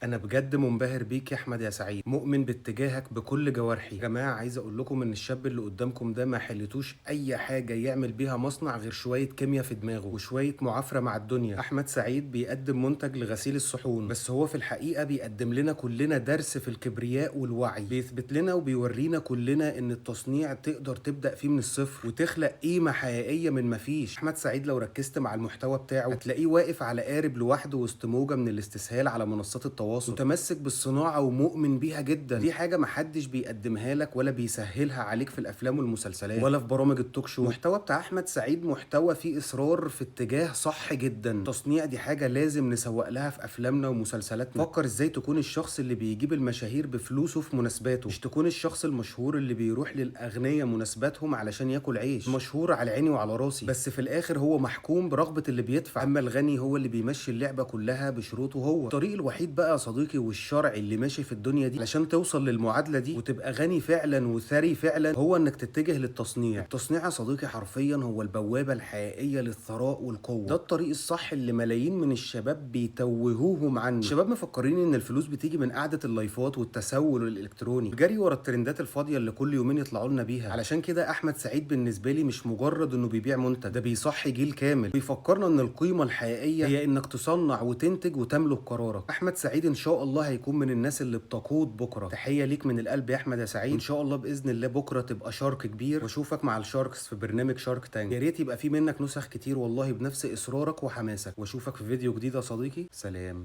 انا بجد منبهر بيك يا احمد يا سعيد، مؤمن باتجاهك بكل جوارحي. يا جماعة عايز اقول لكم ان الشاب اللي قدامكم ده ما حلتوش اي حاجة يعمل بيها مصنع غير شوية كيمياء في دماغه وشوية معافره مع الدنيا. احمد سعيد بيقدم منتج لغسيل الصحون، بس هو في الحقيقة بيقدم لنا كلنا درس في الكبرياء والوعي، بيثبت لنا وبيورينا كلنا ان التصنيع تقدر تبدا فيه من الصفر وتخلق قيمة حقيقية من مفيش. احمد سعيد لو ركزت مع المحتوى بتاعه هتلاقيه واقف على قارب لوحده وسط موجه من الاستسهال على منصات التواصل، متمسك بالصناعة ومؤمن بيها جدا. دي حاجة محدش بيقدمها لك ولا بيسهلها عليك في الافلام والمسلسلات ولا في برامج التوك شو. المحتوى بتاع احمد سعيد محتوى فيه اصرار في اتجاه صح جدا. التصنيع دي حاجة لازم نسوق لها في افلامنا ومسلسلاتنا. فكر ازاي تكون الشخص اللي بيجيب المشاهير بفلوسه في مناسباته، مش تكون الشخص المشهور اللي بيروح للاغنياء مناسباتهم علشان ياكل عيش. مشهور على عيني وعلى راسي، بس في الاخر هو محكوم برغبه اللي بيدفع، اما الغني هو اللي بيمشي اللعبة كلها بشروطه هو. الطريق الوحيد بقى يا صديقي والشرعي اللي ماشي في الدنيا دي علشان توصل للمعادله دي وتبقى غني فعلا وثري فعلا هو انك تتجه للتصنيع. التصنيع يا صديقي حرفيا هو البوابة الحقيقية للثراء والقوه. ده الطريق الصح اللي ملايين من الشباب بيتوهوهم عنه. الشباب مفكرين ان الفلوس بتيجي من قعدة اللايفات والتسول الالكتروني، الجري ورا الترندات الفاضيه اللي كل يومين يطلعوا لنا بيها. علشان كده احمد سعيد بالنسبة لي مش مجرد انه بيبيع منتج، ده بيصحي جيل كامل، بيفكرنا ان القيمة الحقيقية هي انك تصنع وتنتج وتملك قرارك. احمد سعيد ان شاء الله هيكون من الناس اللي بتقود بكره. تحية ليك من القلب يا احمد يا سعيد، ان شاء الله باذن الله بكره تبقى shark كبير واشوفك مع ال sharks في برنامج Shark Tank. يا ريت يبقى في منك نسخ كتير والله بنفس اصرارك وحماسك. واشوفك في فيديو جديد يا صديقي. سلام.